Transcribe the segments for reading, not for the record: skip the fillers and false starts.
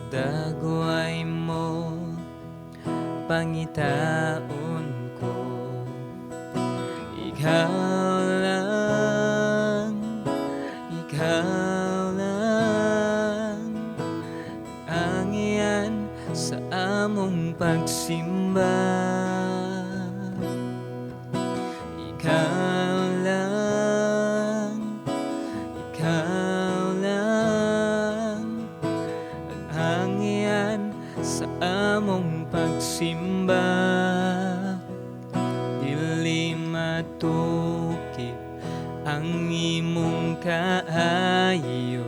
Dagway mo, pangitaon ko. Ikaw lang, ikaw lang ang iyan sa among pagsimba. Ikaw lang, ikaw lang ang iyan sa among pagsimba. Dili matukip ang imong kaayo,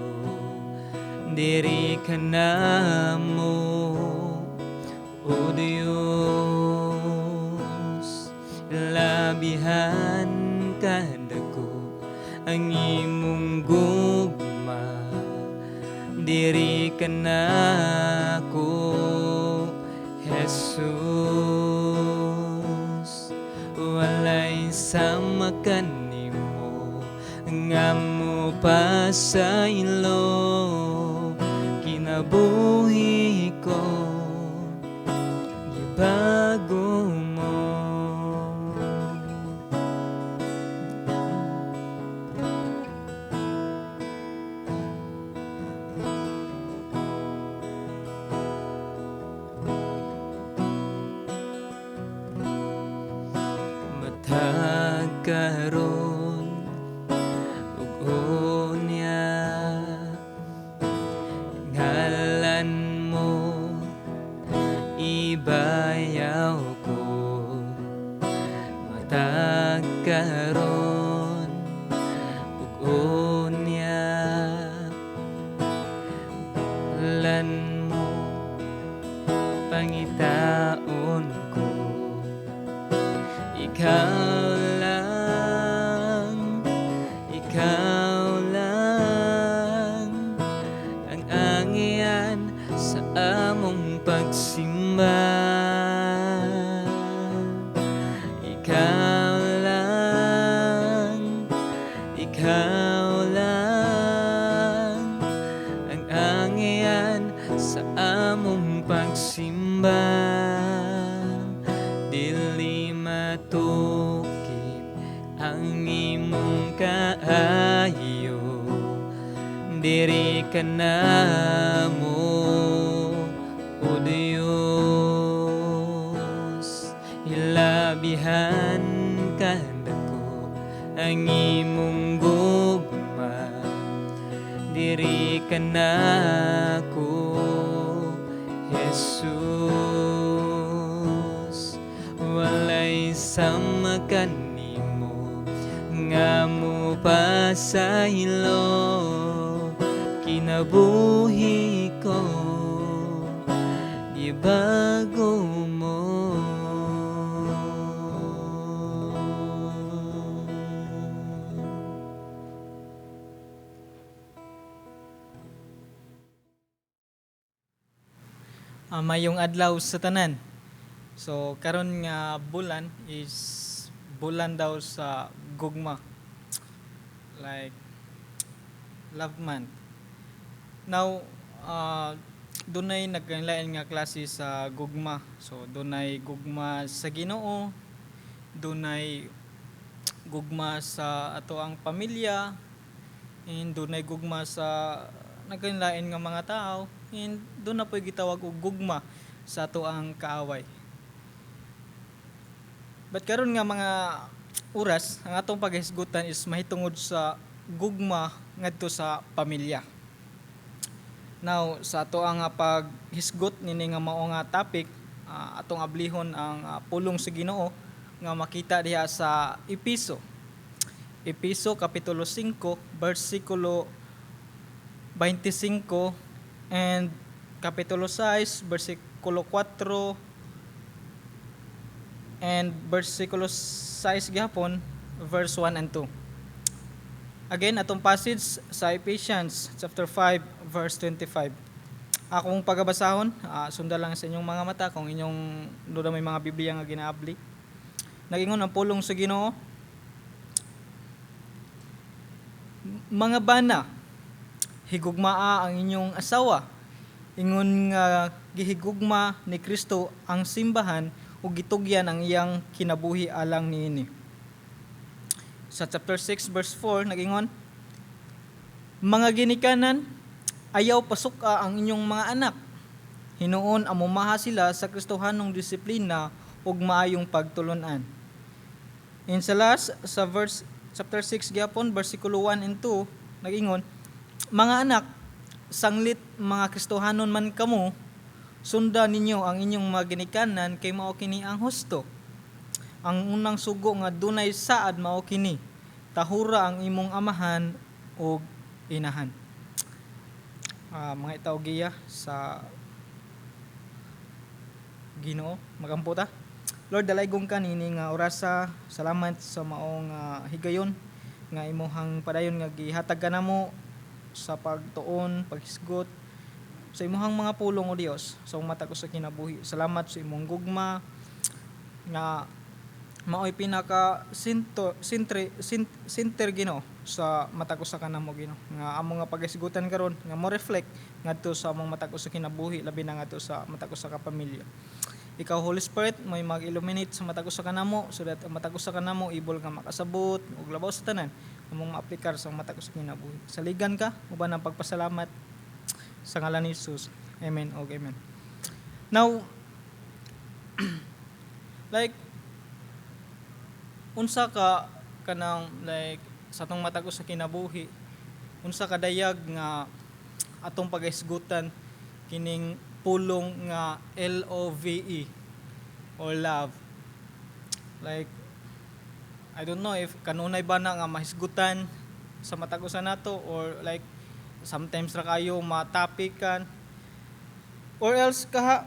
diri ka namo, O Diyos. Labihan kadako ang imong gugma, diri ka nako, Jesus. Walay sama kanimo nga mo pasaylo, kinabuhi ko gibago mo. Matag karon ug unya, ngalan mo ibayaw ko. Matag karon ug unya, ngalan mo pangitaon ko. Ikaw lang, ikaw lang ang angian sa among pagsimba. Ikaw lang, ikaw lang ang angian sa among pagsimba. Dili matukip ang imong kaayo, diri ka namo, O Diyos. Hilabihan kadako ang imong gugma, diri ka nako, Jesus. Walay sama kanimo nga mo pasaylo, kinabuhi ko gibago mo. Mayong adlaw sa tanan. So karon nga bulan is bulan daw sa gugma. Like love month. Now, dunay nagkalain nga klase sa gugma. So dunay gugma sa Ginoo, dunay gugma sa ato ang pamilya, and dunay gugma sa nagkalain nga mga tao, and doon na po'y gitawag og gugma sa ato ang kaaway. But karon nga mga oras, ang atong paghisgutan is mahitungod sa gugma ngadto sa pamilya. Now, sa ato ang paghisgot nini nga mao nga topic, atong ablihon ang pulong sa Ginoo nga makita diha sa Epeso. Epeso kapitulo 5 bersikulo 25 and kapitulo 6 bersikulo 4 and bersikulo 6 gihapon verse 1 and 2. Again, atong passage sa Ephesians chapter 5 verse 25. Akong pagabasahon, sundan lang sa inyong mga mata kung inyong doon may mga Biblia nga ginaabli. Nagingon ang pulong sa Ginoo, mga bana, higugmaa ang inyong asawa, Ingon nga gihigugma ni Kristo ang simbahan ug gitugyan ang iyang kinabuhi alang niini. Sa chapter 6 verse 4 nagingon, "Mga ginikanan, ayaw pasuka ang inyong mga anak. Hinuon amumaha sila sa Kristohanong disiplina ug maayong pagtulunan." In sa last, sa verse chapter 6 gyapon, versikulo 1 and 2, nagingon, "Mga anak, sanglit mga Kristohanon man kamo, sunda ninyo ang inyong mga ginikanan kay mao kini ang husto. Ang unang sugo nga dunay saad mao kini: tahura ang imong amahan ug inahan." Mga itaw giya sa Ginoo, magampo ta. Lord, dalaygong ka niini nga orasa. Salamat sa maong higayon nga imuhang padayon nga gihatag kanamo sa pagtuon, paghisgot sa imuhang mga pulong, o Dios, sa matag usa kinabuhi. Salamat sa imong gugma nga maoy pinaka sinto, sintre, center, Ginoo, sa matag usa kanamo, Ginoo, nga among nga paghisgutan karon nga mo reflect ngadto sa among matag usa kinabuhi, labi na ngadto sa matag usa ka pamilya. Ikaw, Holy Spirit, may mag-illuminate sa matag usa kanamo so that ang matag usa kanamo able nga makasabot ug labaw sa tanan among maaplikar sa matag usa kinabuhi. Saligan ka uban ang pagpasalamat sa ngalan ni Jesus. Amen og amen. Now, like, unsa ka kanang like sa atong matag usa kinabuhi, unsa ka dayag nga atong pagahisgutan kining pulong nga LOVE or love? Like, I don't know if kanunay ba na nga mahisgutan sa matag usa nato or like sometimes ra kayo matapikan or else kaha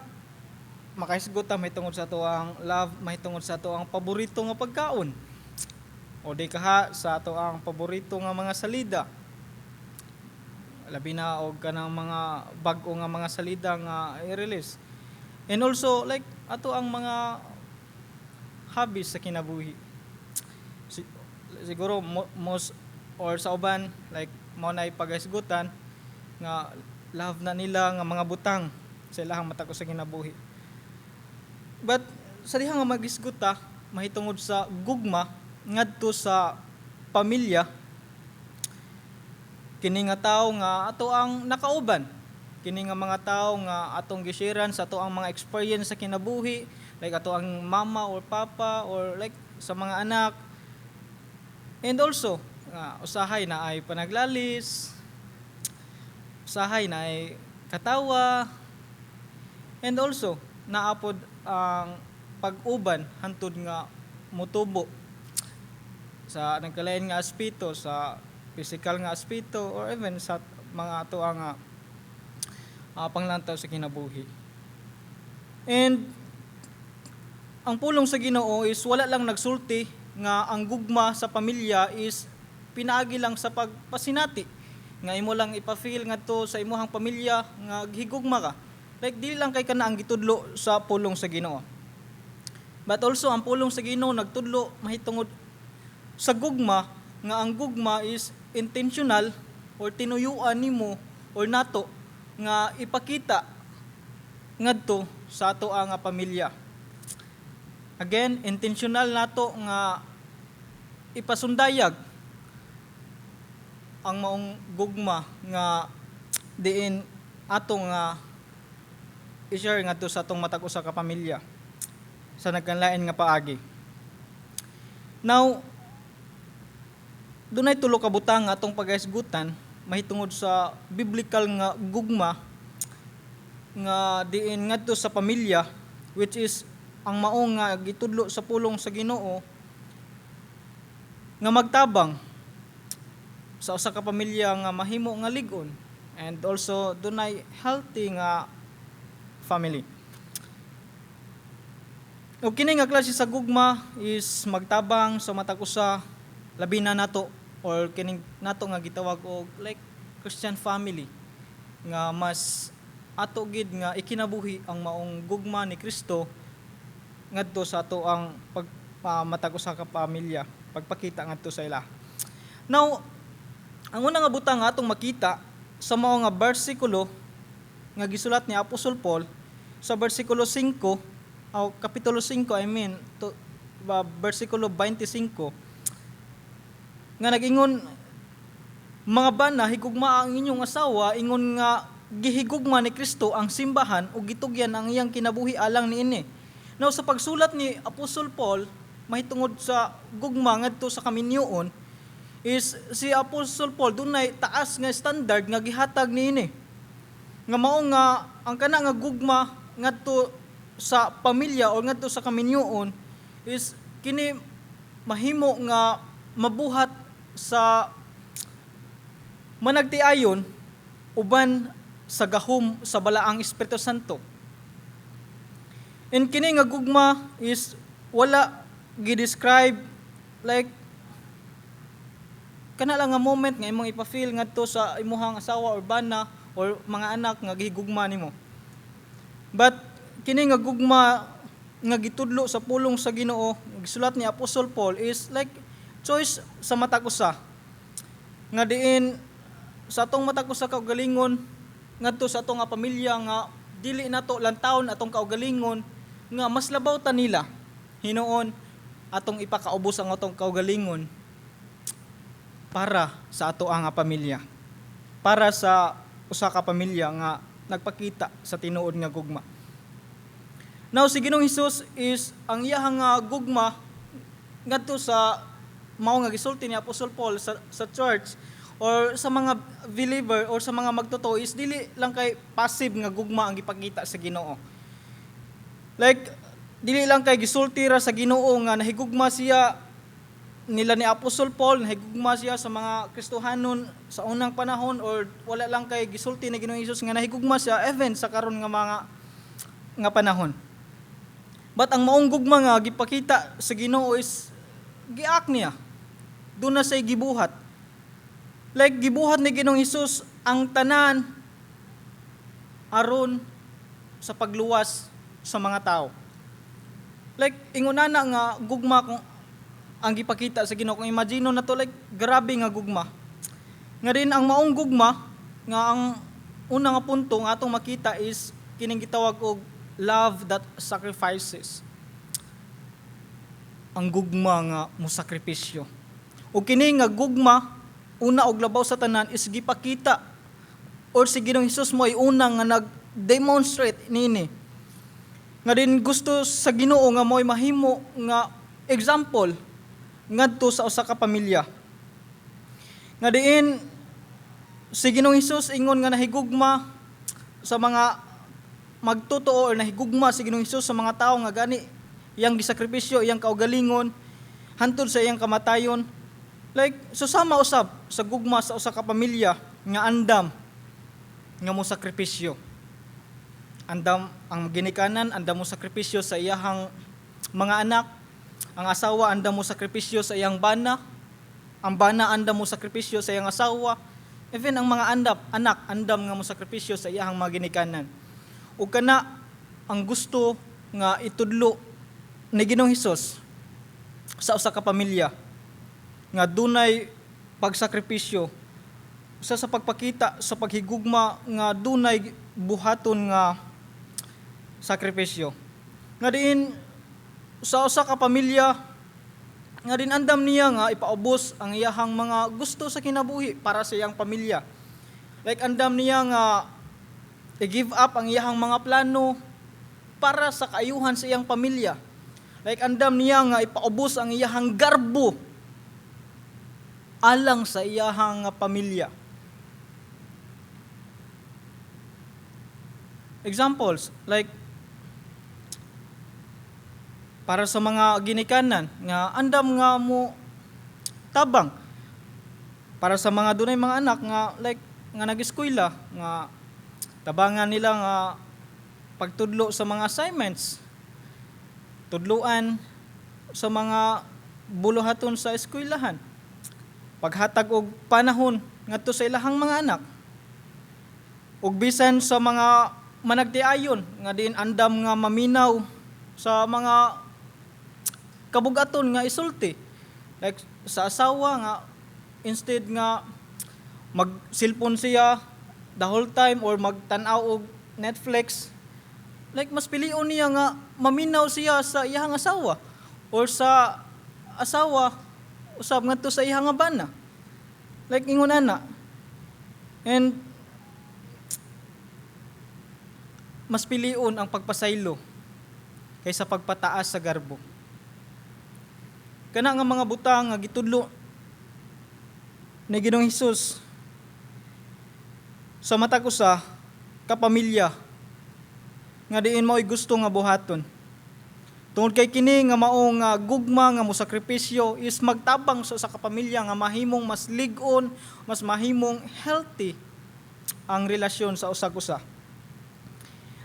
makahisgot ta mahitungod sa ato ang love, mahitungod sa ato ang paborito nga pagkaon o di kaha sa ato ang paborito nga mga salida, labi na og kanang mga bag-o nga mga salida nga i-release, and also like ato ang mga hobbies sa kinabuhi. Siguro most or sa uban, like mao na paghisgutan nga love na nila nga mga butang sa ilahang matag usa kinabuhi. But sa diha nga magisgot ta mahitungod sa gugma ngadto sa pamilya, kini nga tawo nga ato ang nakauban, kini nga mga tawo nga atong gisharean sa ato ang mga experience sa kinabuhi, like ato ang mama or papa or like sa mga anak, and also nga usahay na ay panaglalis, usahay na ay katawa, and also naapod ang pag-uban hantud nga mutubo sa nagkalain nga aspeto, sa physical nga aspeto or even sa mga ato ang panglantaw sa kinabuhi. And ang pulong sa Ginoo is wala lang nagsulti nga ang gugma sa pamilya is pinaagi lang sa pagpasinati nga imo lang ipa-feel ngadto sa imuhang pamilya nga gihigugma ka. Like, dili lang kay kana ang gitudlo sa pulong sa Ginoo. But also ang pulong sa Ginoo nagtudlo mahitungod sa gugma nga ang gugma is intentional or tinuyuan nimo or nato nga ipakita ngadto sa ato ang nga pamilya. Again, intentional nato nga ipasundayag ang maong gugma nga diin ato nga i-share ngadto sa atong matag usa ka pamilya sa nagkanlain nga paagi. Now, dunay tulo ka butang nga atong pagahisgutan mahitungod sa biblical nga gugma nga diin ngadto sa pamilya, which is ang maong nga gitudlo sa pulong sa Ginoo nga magtabang sa usa ka pamilya nga mahimo nga lig-on and also dunay healthy nga family. Ug kini nga klase sa gugma is magtabang sa matag usa, labi na nato or kining nato nga gitawag og like Christian family nga mas ato gid nga ikinabuhi ang maong gugma ni Kristo ngadto sa ato ang pag matag usa ka pamilya, pagpakita ngadto sa ila. Now, ang una nga butang nga atong makita sa mao nga bersikulo nga gisulat ni Apostol Paul sa versikulo 5 o kapitulo 5, I mean, to, versikulo 25 nga nag-ingon, "Mga bana, higugma ang inyong asawa ingon nga gihigugma ni Kristo ang simbahan ug gitugyan ang iyang kinabuhi alang niini." Now, sa pagsulat ni Apostol Paul mahitungod sa gugma ngadto sa kaminyoon is si Apostol Paul dunay taas nga standard nga gihatag niini. Nga mao nga ang kana nga gugma ngadto sa pamilya o ngadto sa kaminyoon is kini mahimo nga mabuhat sa managtiayon uban sa gahom sa Balaang Espiritu Santo. And kini nga gugma is wala gi-describe like kana lang nga moment nga imong ipa-feel ngadto sa imuhang asawa or bana or mga anak nga gihigugma nimo. But kini nga gugma nga gitudlo sa pulong sa Ginoo, gisulat ni Apostol Paul, is like choice sa matag usa. Nga diin sa atong matag usa kaugalingon ngadto sa atong nga pamilya nga dili nato lantawon atong kaugalingon nga mas labaw ta nila, hinuon atong ipakaubos ang atong kaugalingon para sa ato ang pamilya, para sa usa ka pamilya nga nagpakita sa tinuod nga gugma. Now, si Ginoong Hesus is ang iyahang nga gugma ngadto sa mao nga gisulti ni Apostol Paul sa church or sa mga believer or sa mga magtotoo is dili lang kay passive nga gugma ang gipakita sa Ginoo. Like dili lang kay gisulti ra sa Ginoo nga nahigugma siya nila ni Apostol Paul, nahigugma siya sa mga Kristohanon sa unang panahon, or wala lang kay gisulti ni Ginoong Hesus nga nahigugma siya even sa karon nga mga nga panahon. But ang maong gugma nga gipakita sa Ginoo is giak niya. Duna siya'y gibuhat. Like gibuhat ni Ginoong Hesus ang tanan aron sa pagluwas sa mga tao. Like ingon ana nga gugma kung ang gipakita sa Ginoo, kung imagine na to, like grabe nga gugma. Nga din ang maong gugma nga ang una nga punto nga atong makita is kining gitawag og love that sacrifices. Ang gugma nga mosakripisyo. O kini nga gugma, una og labaw sa tanan is gipakita or si Ginoong Hesus mo ay una nga nag-demonstrate nini. Nga din gusto sa Ginoo nga mo'y mahimo nga example ngadto sa usa ka pamilya. Nga diin si Ginoong Hesus ingon nga nahigugma sa mga magtotoo or nahigugma si Ginoong Hesus sa mga tao nga gani iyang gisakripisyo iyang kaugalingon hantod sa iyang kamatayon. Like susama usab sa gugma sa usa ka pamilya nga andam nga mo sakripisyo. Andam ang ginikanan, andam mo sakripisyo sa iyahang mga anak, ang asawa andam mo sakripisyo sa iyang bana, ang bana andam mo sakripisyo sa iyang asawa, even ang mga andap, anak andam nga mo sakripisyo sa iyahang mga ginikanan. Ug kana ang gusto nga itudlo ni Ginoong Hesus sa usa ka pamilya nga dunay pagsakripisyo, usa sa pagpakita sa paghigugma nga dunay buhaton nga sakripisyo. Nga diin sa usa ka pamilya nga din andam niya nga ipaubos ang iyahang mga gusto sa kinabuhi para sa iyang pamilya. Like andam niya nga i-give up ang iyahang mga plano para sa kaayuhan sa iyang pamilya. Like andam niya nga ipaubos ang iyahang garbo alang sa iyahang pamilya. Examples, like para sa mga ginikanan nga andam nga mo tabang, para sa mga dunay mga anak nga like nga nag-eskwela nga tabangan nila nga pagtudlo sa mga assignments, tudluan sa mga buluhaton sa eskwelahan, paghatag og panahon ngadto sa ilahang mga anak, ug bisan sa mga managtiayon nga diin andam nga maminaw sa mga kabugaton nga isulti, like sa asawa nga instead nga mag-cellphone siya the whole time or magtan-aw og Netflix, like mas pilion niya nga maminaw siya sa iyang asawa or sa asawa usab ngadto sa iyang nga bana. Like ingon ana. And mas pilion ang pagpasaylo kaysa pagpataas sa garbo. Kana nga mga butang nga gitudlo ni Ginoong Hesus sa matag usa ka pamilya nga diin mao'y gusto nga buhaton. Tungod kay kini nga mao nga gugma nga mosakripisyo is magtabang sa usa ka pamilya nga mahimong mas lig-on, mas mahimong healthy ang relasyon sa usag usa.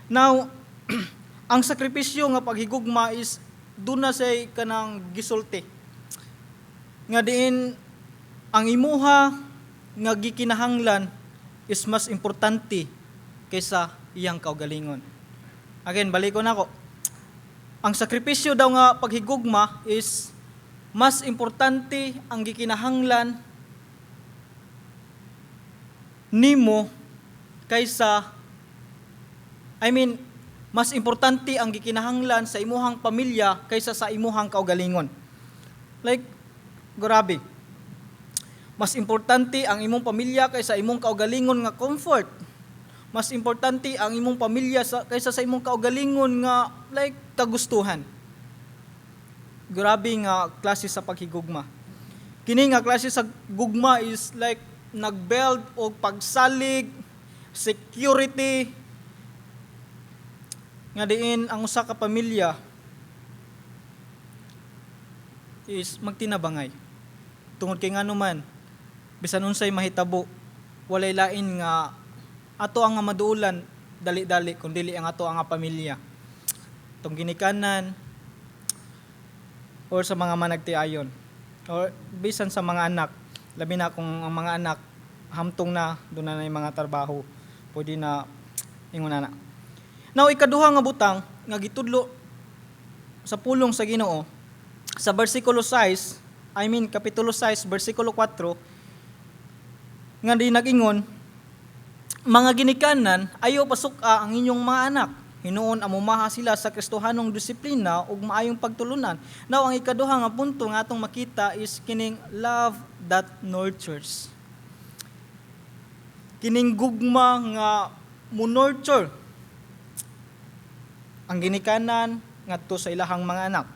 Now, ang sakripisyo nga paghigugma is duna say kanang gisulti nga diin ang imuha nga gikinahanglan is mas importante kaysa iyang kaugalingon. Again, balikon nako. Ang sakripisyo daw nga paghigugma is mas importante ang gikinahanglan nimo kaysa, I mean, mas importante ang gikinahanglan sa imuhang pamilya kaysa sa imuhang kaugalingon. Like, grabe. Mas importante ang imong pamilya kaysa imong kaugalingon nga comfort. Mas importante ang imong pamilya kaysa sa imong kaugalingon nga like kagustuhan. Grabe nga klase sa paghigugma. Kini nga klase sa gugma is like nag-build og pagsalig, security, nga diin ang usa ka pamilya is magtinabangay. Tungod kay ngano man, bisan unsay mahitabo, walay lain nga ato ang nga maduulan dali-dali kun dili ang ato ang nga pamilya. Tong ginikanan or sa mga managtiayon or bisan sa mga anak, labi na kung ang mga anak hamtong na doon na yung mga trabaho, pwede na ingon na. Now, ikaduha nga butang nga gitudlo sa pulong sa Ginoo sa versikulo 6, I mean kapitulo 6 versikulo 4, nga di nag-ingon, "Mga ginikanan, ayo pasuka ang inyong mga anak. Hinuon amumaha sila sa Kristohanong disiplina ug maayong pagtulunan." Now, ang ikaduha nga punto nga atong makita is kining love that nurtures. Kining gugma nga mo nurture ang ginikanan ngadto sa ilahang mga anak.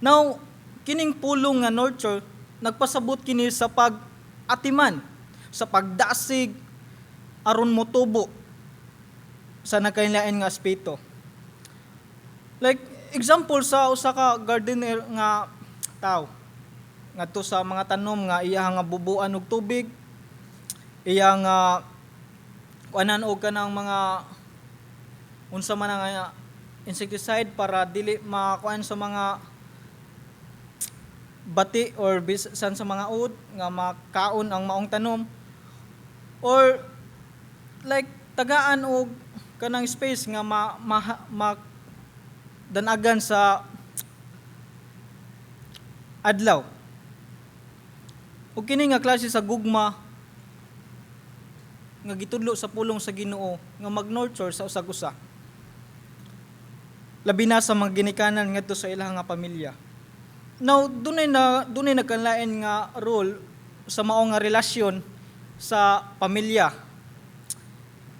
Now, kining pulong nga nurture nagpasabot kini sa pag-atiman, sa pagdasig aron motubo sa nagkalain nga aspeto. Like example sa usa ka gardener nga tao ngadto sa mga tanom nga iya nga bubuan og tubig, iya nga kuanan og kanang mga unsa man nga insecticide para dili makuan sa mga bati or bisan sa mga uod nga makaon ang maong tanom, or like tagaan og kanang space nga ma danagan sa adlaw. Ug kini nga klase sa gugma nga gitudlo sa pulong sa Ginoo nga mag-nurture sa usag usa, labi na sa mga ginikanan ngadto sa ilang nga pamilya. Now, dunay nagkanlain nga role sa mao nga relasyon sa pamilya.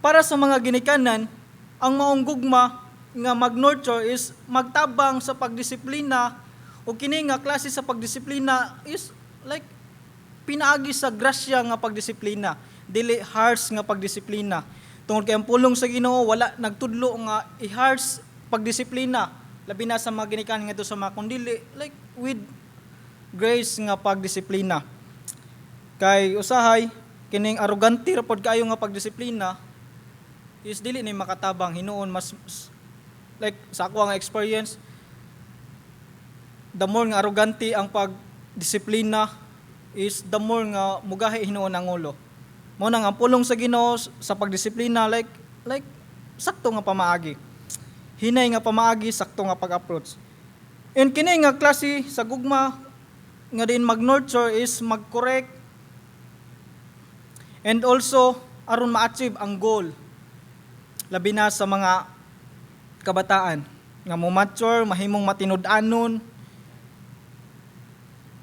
Para sa mga ginikanan, ang maong gugma nga mag-nurture is magtabang sa pagdisiplina, o kini nga klase sa pagdisiplina is like pinaagi sa grasya nga pagdisiplina, dili harsh nga pagdisiplina. Tungod kay ang pulong sa Ginoo wala nagtudlo nga i-harsh pagdisiplina, labi na sa mga ginikanan ngadto sa mga kundili, like with grace nga pagdisiplina. Kay usahay kining arrogante ra pod kaayo nga pagdisiplina is dili ni makatabang hinuon. Mas like sa ako nga experience, the more nga arrogante ang pagdisiplina is the more nga mugahi hinuon ang ulo. Mo nang ang pulong sa Ginoo sa pagdisiplina like sakto nga pamaagi, hinay nga pamaagi, sakto nga pag-approach. And kini nga klase sa gugma nga din mag-nurture is mag-correct and also aron ma-achieve ang goal. Labi na sa mga kabataan nga mo mature, mahimong matinud-anon,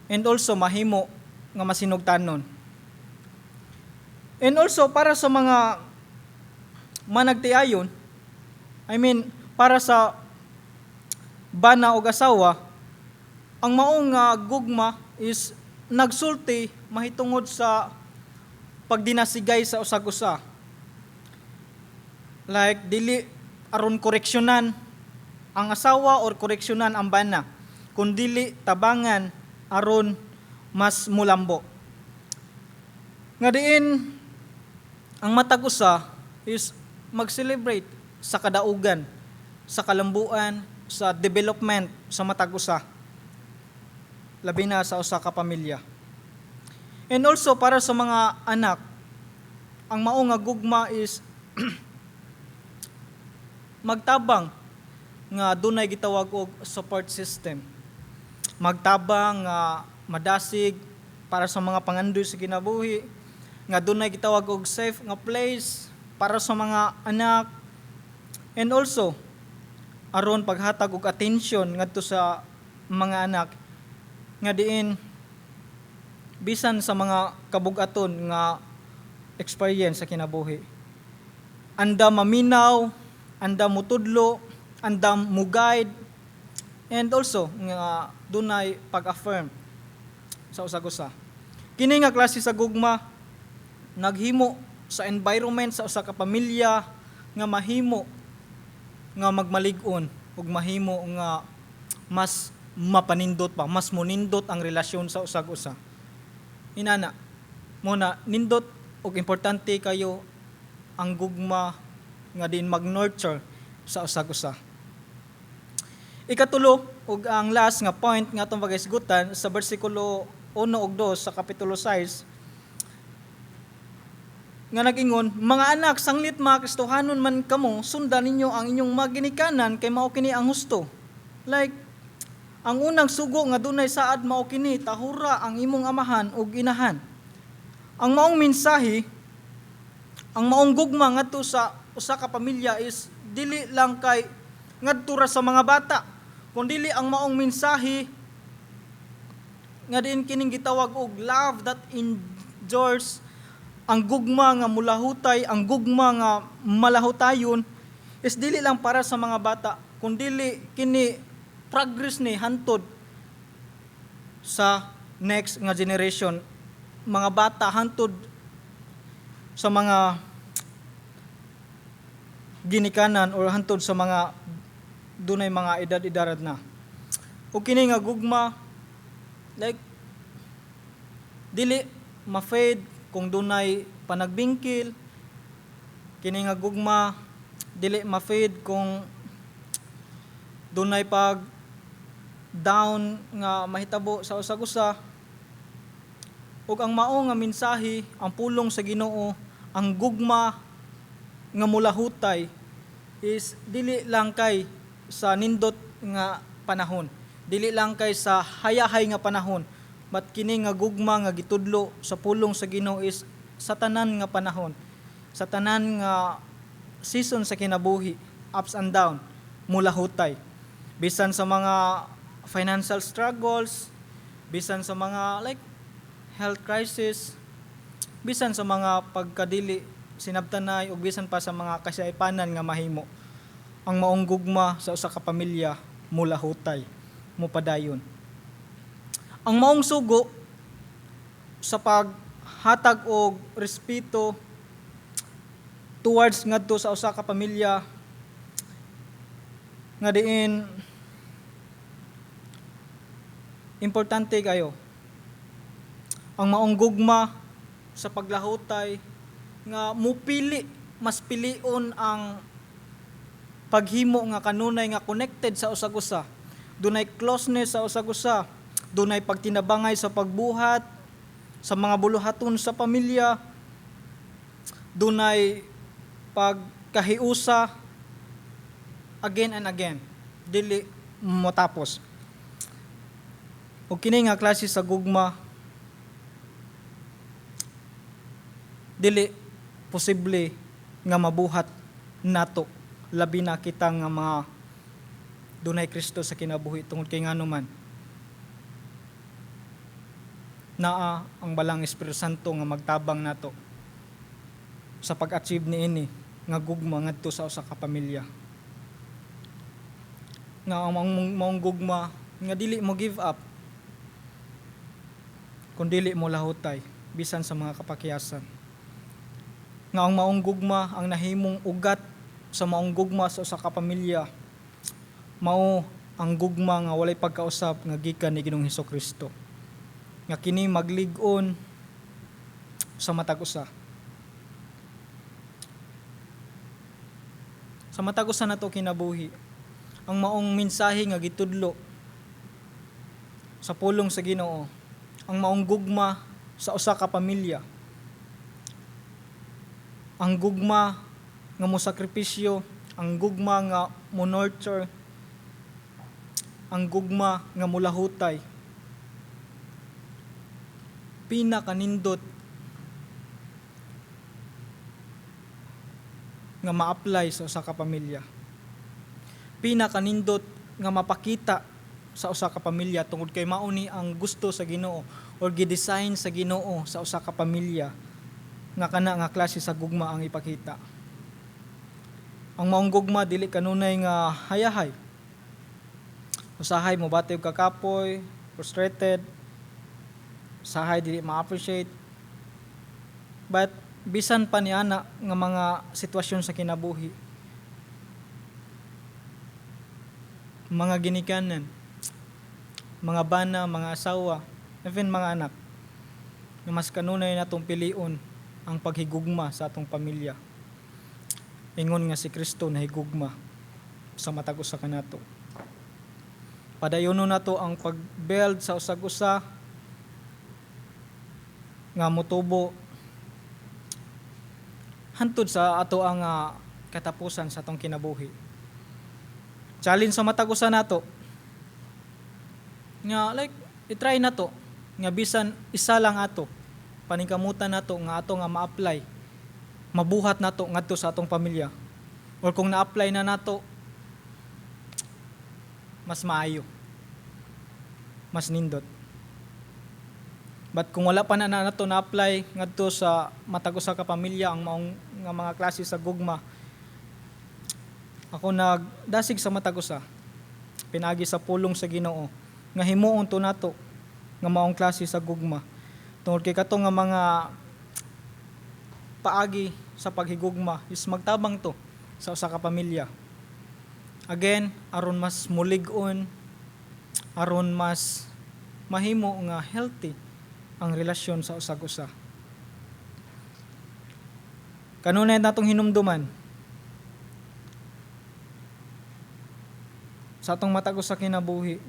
and also mahimo nga masinugtanon. And also para sa mga managtiayon, I mean, para sa bana og asawa, ang maong nga gugma is nagsulti mahitungod sa pagdinasigay sa usag usa. Like dili aron koreksyonan ang asawa or koreksyonan ang bana, kun dili tabangan aron mas mulambo. Nga diin ang matag usa is mag-celebrate sa kadaugan, sa kalambuan, sa development sa matag usa. Labi na sa usa ka pamilya. And also para sa mga anak, ang mao nga gugma is magtabang nga dunay gitawag og support system. Magtabang nga madasig para sa mga pangandoy sa kinabuhi, nga dunay gitawag og safe nga place para sa mga anak, and also aron paghatag og attention ngadto sa mga anak nga diin bisan sa mga kabugaton nga experience sa kinabuhi. Andam maminaw, andam mutudlo, andam mo guide, and also nga dunay pag-affirm sa usag-usa. Kini nga klase sa gugma naghimo sa environment sa usa ka pamilya nga mahimo nga magmalig-on ug mahimo nga mas mapanindot pa, mas munindot ang relasyon sa usag-usa. Inana, muna nindot ug importante kayo ang gugma nga din mag-nurture sa usag-usa. Ikatulo ug ang last nga point nga atong pagahisgutan sa bersikulo 1 ug 2 sa kapitulo 6 nga nag-ingon, "Mga anak, sanglit mga Kristohanon man kamo, sundan ninyo ang inyong mga ginikanan kay mao kini ang husto." Like ang unang sugo nga dunay saad mao kini, tahura ang imong amahan ug inahan. Ang maong mensahe, ang maong gugma ngadto sa usa ka pamilya is dili lang kay ngadto ra sa mga bata, kundili ang maong mensahe nga diin kining gitawag og love that endures, ang gugma nga mulahutay, ang gugma nga malahutayon is dili lang para sa mga bata, kundili kini progress ni hantod sa next nga generation, mga bata hantod sa mga ginikanan or hantod sa mga dunay mga edad-edarad na. Ug kini nga gugma, like dili ma-fade kung dunay panagbingkil. Kini nga gugma dili ma-fade kung dunay pag down nga mahitabo sa usag-usa. Ug ang mao nga mensahe, ang pulong sa Ginoo, ang gugma nga mulahutay is dili lang kay sa nindot nga panahon, dili lang kay sa hayahay nga panahon, but kini nga gugma nga gitudlo sa pulong sa Ginoo is sa tanan nga panahon, sa tanan nga season sa kinabuhi, ups and down, mulahutay. Bisan sa mga financial struggles, bisan sa mga like health crisis, bisan sa mga pagkadili sinabtanay ug bisan pa sa mga kasaypanan nga mahimo, ang maong gugma sa usa ka pamilya mulahutay, mupadayon. Ang maong sugo sa paghatag og respeto towards ngadto sa usa ka pamilya nga diin importante kayo ang maong gugma sa paglahutay nga mupili, mas pilion ang paghimo nga kanunay nga connected sa usag-usa, dunay closeness sa usag-usa, dunay pagtinabangay sa pagbuhat sa mga buluhaton sa pamilya, dunay pagkahiusa again and again, dili motapos. Ug kini nga klase sa gugma dili posible nga mabuhat nato, labi na kita nga mga dunay Kristo sa kinabuhi, tungod kay ngano man naa ang Balaang Espiritu Santo nga magtabang nato sa pag-achieve niini nga gugma ngadto sa usa ka pamilya, nga ang maong gugma nga dili mo give up kun dili mo lahutay bisan sa mga kapakyasan, nga ang maong gugma, ang nahimong ugat sa maong gugma sa usa ka pamilya, mao ang gugma nga walay pagkausap nga gikan ni Ginoong Hesukristo, nga kini maglig-on sa matag usa. Sa matag usa nato kinabuhi, ang maong mensahe nga gitudlo sa pulong sa Ginoo, ang maong gugma sa usa ka pamilya, ang gugma nga mosakripisyo, ang gugma nga mo nurture, ang gugma nga molahutay, pinakanindot nga ma-apply sa usa ka pamilya. Pinakanindot nga mapakita sa usa ka pamilya, tungod kay mao ni ang gusto sa Ginoo or gi-design sa Ginoo sa usa ka pamilya nga kana nga klase sa gugma ang ipakita. Ang maong gugma dili kanunay nga hayahay. Usahay mobati og kakapoy, frustrated, usahay dili ma-appreciate. But bisan pa ni ana nga mga sitwasyon sa kinabuhi, mga ginikanan, mga bana, mga asawa, even mga anak, nga mas kanunay natong pilion ang paghigugma sa atong pamilya. Ingon nga si Kristo nahigugma sa matag usa kanato. Padayonon nato ang pag-build sa usag-usa nga motubo hantod sa ato ang katapusan sa atong kinabuhi. Challenge sa matag usa nato nga like i-try nato nga bisan isa lang ato paningkamutan nato nga ato nga ma-apply, mabuhat nato ngadto sa atong pamilya, or kung na-apply na nato, mas maayo, mas nindot. But kung wala pa na nato na-apply ngadto sa matag usa ka pamilya ang maong nga mga klase sa gugma, ako nagdasig sa matag usa pinaagi sa pulong sa Ginoo nga himuon to nato nga maong klase sa gugma, tungod kay kato nga mga paagi sa paghigugma is magtabang to sa usa ka pamilya. Again, aron mas mulig-on, aron mas mahimo nga healthy ang relasyon sa usag-usa. Kanunay natong hinumduman sa atong matag usa kinabuhi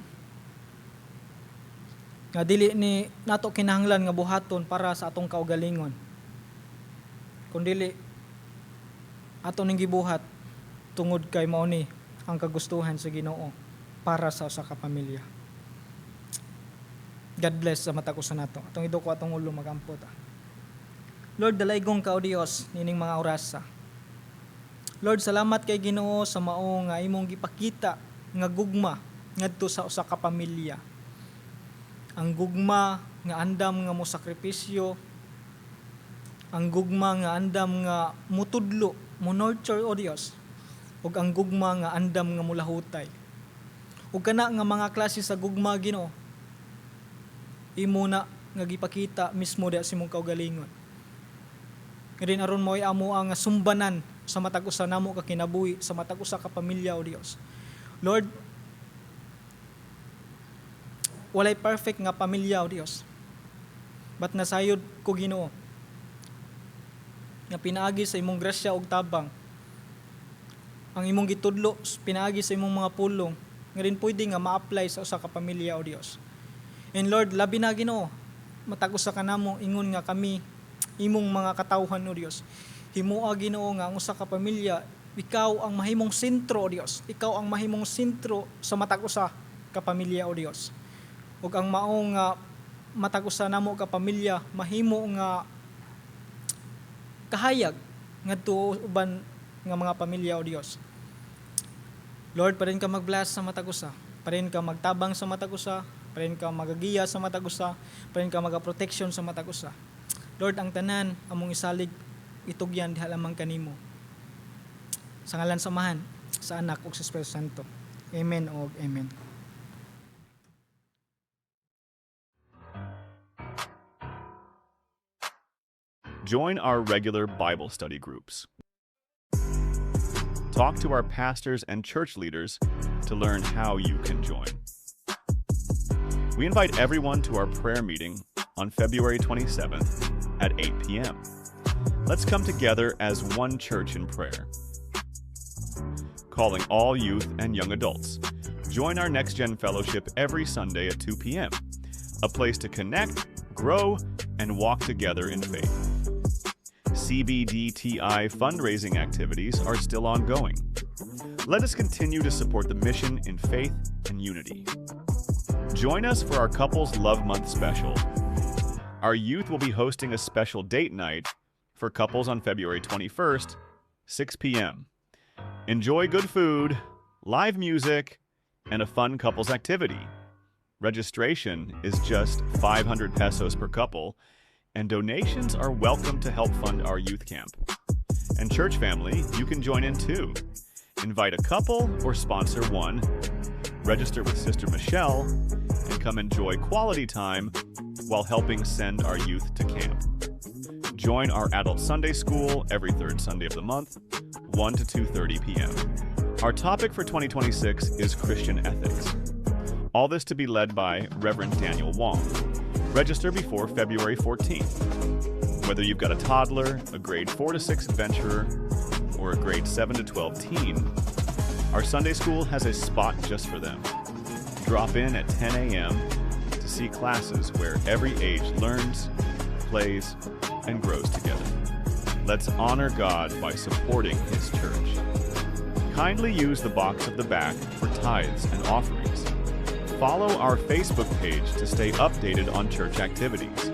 nga dili ni nato kinahanglan nga buhaton para sa atong kaugalingon, kun dili ato ning gibuhat tungod kay mao ni ang kagustuhan sa Ginoo para sa usa ka pamilya. God bless sa matag usa nato. Atong iduko atong ulo, magampo ta. Lord, dalaygong ka o Dios nining mga orasa. Lord, salamat kay Ginoo sa mao nga imong gipakita nga gugma ngadto sa usa ka pamilya. Ang gugma nga andam nga mosakripisyo, ang gugma nga andam nga mutudlo, mo nurture o Dios, ug ang gugma nga andam nga mulahutay. Ug kana nga mga klase sa gugma, Ginoo, imo na nga gipakita mismo diha sa imong kaugalingon. Nga din aron mo'y amo ang sumbanan sa matag usa namo ka kinabuhi, sa matag usa ka pamilya o Dios. Lord, walay perfect nga pamilya o Dios. But nasayod ko, Ginoo, nga pinaagi sa imong grasya ug tabang, ang imong gitudlo pinaagi sa imong mga pulong, nga rin pwede nga ma-apply sa usa ka pamilya o Dios. And Lord, labi na, Ginoo, matag usa ka namo ingon nga kami imong mga katawhan o Dios. Himoa, Ginoo, nga ang usa ka pamilya, ikaw ang mahimong sentro o Dios. Ikaw ang mahimong sentro sa matag usa ka pamilya o Dios. Ug ang mao nga matag usa namo ka pamilya mahimo nga kahayag ngadto uban nga mga pamilya, O Dios. Lord, padayon ka mag-bless sa matag usa, padayon ka magtabang sa matag usa, padayon ka magagiya sa matag usa, padayon ka maga-protection sa matag usa. Lord, ang tanan among isalig, itugyan diha lamang kanimo. Sa ngalan sa Amahan, sa Anak ug sa Espiritu Santo. Amen og amen. Join our regular Bible study groups. Talk to our pastors and church leaders to learn how you can join. We invite everyone to our prayer meeting on February 27th at 8 p.m. Let's come together as one church in prayer. Calling all youth and young adults. Join our Next Gen Fellowship every Sunday at 2 p.m., a place to connect, grow, and walk together in faith. CBDTI fundraising activities are still ongoing. Let us continue to support the mission in faith and unity. Join us for our Couples Love Month special. Our youth will be hosting a special date night for couples on February 21st, 6 p.m. Enjoy good food, live music, and a fun couples activity. Registration is just 500 pesos per couple, and donations are welcome to help fund our youth camp. And church family, you can join in too. Invite a couple or sponsor one, register with Sister Michelle, and come enjoy quality time while helping send our youth to camp. Join our adult Sunday school every third Sunday of the month, 1 to 2:30 p.m. Our topic for 2026 is Christian ethics. All this to be led by Reverend Daniel Wong. Register before February 14th. Whether you've got a toddler, a grade 4 to 6 adventurer, or a grade 7 to 12 teen, our Sunday school has a spot just for them. Drop in at 10 a.m. to see classes where every age learns, plays, and grows together. Let's honor God by supporting His church. Kindly use the box at the back for tithes and offerings. Follow our Facebook page to stay updated on church activities.